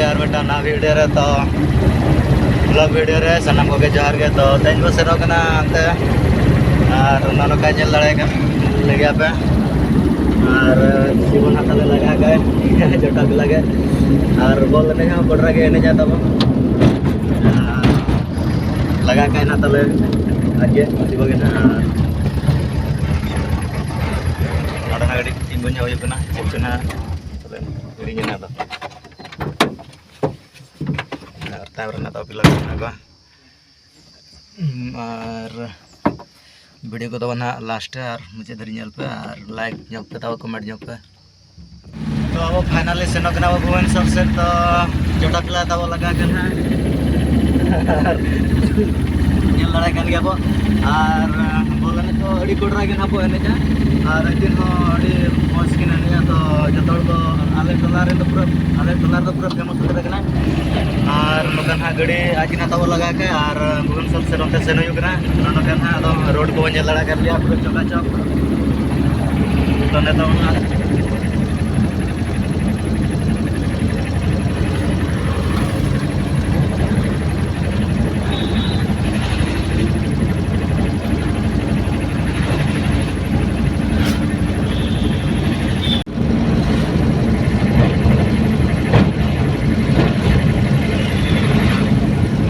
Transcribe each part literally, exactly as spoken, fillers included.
ᱟᱨ ᱢᱤᱫᱴᱟᱝ ᱱᱟᱣᱟ ᱵᱷᱤᱰᱤᱭᱳ ᱨᱮ, ᱛᱚ ᱵᱞᱚᱜ ᱵᱷᱤᱰᱤᱭᱳ ᱨᱮ ᱥᱟᱱᱟᱢ ᱠᱚᱜᱮ ᱡᱚᱦᱟᱨ ᱜᱮ᱾ ᱛᱚ ᱛᱮᱦᱮᱧ ᱵᱚ ᱥᱮᱱᱚᱜ ᱠᱟᱱᱟ ᱦᱟᱱᱛᱮ, ᱟᱨ ᱚᱱᱟ ᱱᱚᱝᱠᱟ ᱧᱮᱞ ᱫᱟᱲᱮᱭᱟᱜ ᱠᱟᱱ ᱞᱟᱹᱜᱤᱫ ᱟᱯᱮ, ᱟᱨ ᱥᱤᱵᱚᱱ ᱦᱟᱸᱜ ᱛᱟᱞᱮ ᱞᱟᱜᱟ ᱠᱟᱭ ᱡᱚᱴᱟ ᱯᱤᱞᱟ ᱜᱮ, ᱟᱨ ᱵᱚᱞ ᱮᱱᱮᱡ ᱦᱚᱸ ᱜᱚᱰᱨᱟ ᱜᱮ ᱮᱱᱮᱡᱟ ᱛᱟᱵᱚᱱ, ᱟᱨ ᱞᱟᱜᱟ ᱠᱟᱭ ᱱᱟᱜ ᱛᱟᱞᱮ ᱟᱡ ᱜᱮ ᱥᱤᱵᱚ ᱜᱮ ᱱᱟᱜ᱾ ᱟᱨ ᱱᱚᱰᱮ ᱦᱟᱸᱜ ᱠᱟᱹᱴᱤᱡ ᱛᱤᱸᱜᱩ ᱧᱚᱜ ᱦᱩᱭᱩᱜ ᱠᱟᱱᱟ, ᱪᱮᱫ ᱪᱚ ᱱᱟᱜ ᱛᱟᱞᱮ ᱦᱤᱲᱤᱧ ᱮᱱᱟ ᱫᱚ᱾ ᱟᱨ ᱛᱟᱭᱚᱢ ᱨᱮᱱᱟᱜ ᱫᱚ ᱯᱤᱞᱟᱨ ᱢᱮᱱᱟᱜ ᱠᱚᱣᱟ᱾ ᱟᱨ ᱵᱷᱤᱰᱤᱭᱳ ᱠᱚᱫᱚ ᱱᱟᱦᱟᱜ ᱞᱟᱥᱴ ᱨᱮ ᱟᱨ ᱢᱩᱪᱟᱹᱫ ᱫᱷᱟᱹᱨᱤᱡ ᱧᱮᱞ ᱯᱮ ᱟᱨ ᱞᱟᱭᱤᱠ ᱧᱚᱜ ᱯᱮ, ᱛᱟᱵᱚ ᱠᱚᱢᱮᱱᱴ ᱧᱚᱜ ᱯᱮ᱾ ᱛᱚ ᱟᱵᱚ ᱯᱷᱟᱭᱱᱟᱞᱤ ᱥᱮᱱᱚᱜ ᱠᱟᱱᱟ ᱵᱚ ᱵᱷᱩᱵᱚᱱᱮᱥᱚᱨ ᱥᱮᱫ᱾ ᱛᱚ ᱡᱚᱴᱟ ᱯᱤᱞᱟ ᱛᱟᱵᱚ ᱞᱟᱜᱟ ᱠᱟᱱᱟ ᱦᱟᱸᱜ᱾ ᱟᱨ ᱧᱮᱞ ᱫᱟᱲᱮᱭᱟᱜ ᱠᱟᱱ ᱜᱮᱭᱟ ᱵᱚ᱾ ᱟᱨ ᱵᱚᱞ ᱮᱱᱮᱡ ᱠᱚ ᱟᱹᱰᱤ ᱜᱚᱰᱨᱟ ᱜᱮ ᱱᱟᱦᱟᱜ ᱵᱚ ᱮᱱᱮᱡᱟ᱾ ᱟᱨ ᱟᱹᱭᱫᱤᱱ ᱦᱚᱸ ᱟᱹᱰᱤ ᱢᱚᱡᱽ ᱜᱮ ᱮᱱᱮᱡᱟ᱾ ᱛᱚ ᱡᱚᱛᱚ ᱦᱚᱲ ᱫᱚ ᱟᱞᱮ ᱴᱚᱞᱟ ᱨᱮᱫᱚ ᱯᱩᱨᱟᱹ, ᱟᱞᱮ ᱴᱚᱞᱟ ᱨᱮᱫᱚ ᱯᱩᱨᱟᱹ ᱯᱷᱮᱢᱟᱥ ᱩᱛᱟᱹᱨ ᱟᱠᱟᱱᱟ᱾ ᱟᱨ ᱱᱚᱛᱮ ᱱᱟᱦᱟᱜ ᱜᱟᱹᱰᱤ ᱟᱡ ᱜᱮ ᱱᱟᱦᱟᱜ ᱛᱟᱵᱚ ᱞᱟᱜᱟ ᱠᱟᱭ ᱟᱨ ᱵᱷᱩᱵᱚᱱᱮᱥᱚᱨ ᱥᱮᱫ ᱚᱱᱛᱮ ᱥᱮᱱ ᱦᱩᱭᱩᱜ ᱠᱟᱱᱟ᱾ ᱱᱚᱰᱮ ᱱᱟᱦᱟᱜ ᱟᱫᱚ ᱨᱳᱰ ᱠᱚᱵᱚᱱ ᱧᱮᱞ ᱫᱟᱲᱮᱭᱟᱜ ᱠᱟᱱ ᱜᱮᱭᱟ, ᱯᱩᱨᱟᱹ ᱪᱚᱠᱟᱪᱚᱠ᱾ ᱛᱚ ᱱᱤᱛᱚᱜ ᱱᱟᱦᱟᱜ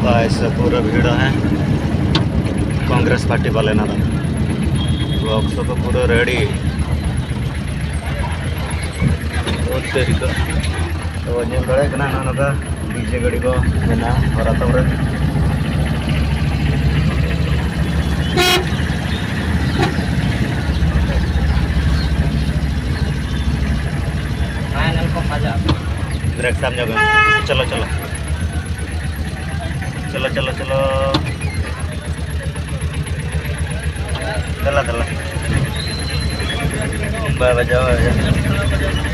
भाई साहब, पूरा भीड़ है कांग्रेस पार्टी वाले ना। बॉक्स तो पूरा रेडी। बहुत तेरी का। तो ᱧᱮᱞ ᱫᱟᱲᱮᱭᱟᱜ ᱠᱟᱱᱟ ᱱᱚᱜᱼᱚ ᱱᱚᱝᱠᱟ ᱰᱤᱡᱮ ᱜᱟᱹᱰᱤ ᱠᱚ ᱢᱮᱱᱟᱜᱼᱟ ᱦᱚᱨ ᱟᱛᱚᱢ ᱨᱮ᱾ ᱵᱨᱮᱠ ᱥᱟᱵ ᱧᱚᱜ ᱢᱮ᱾ ᱪᱚᱞᱚ, ᱪᱚᱞᱚ᱾ ᱪᱚᱞᱚ, ᱪᱚᱞᱚ, ᱪᱚᱞᱚ᱾ ᱫᱮᱞᱟ, ᱫᱮᱞᱟ᱾ ᱵᱟᱭ ᱵᱟᱡᱟᱣᱟ, ᱵᱟᱭ ᱵᱟᱡᱟᱣᱟ᱾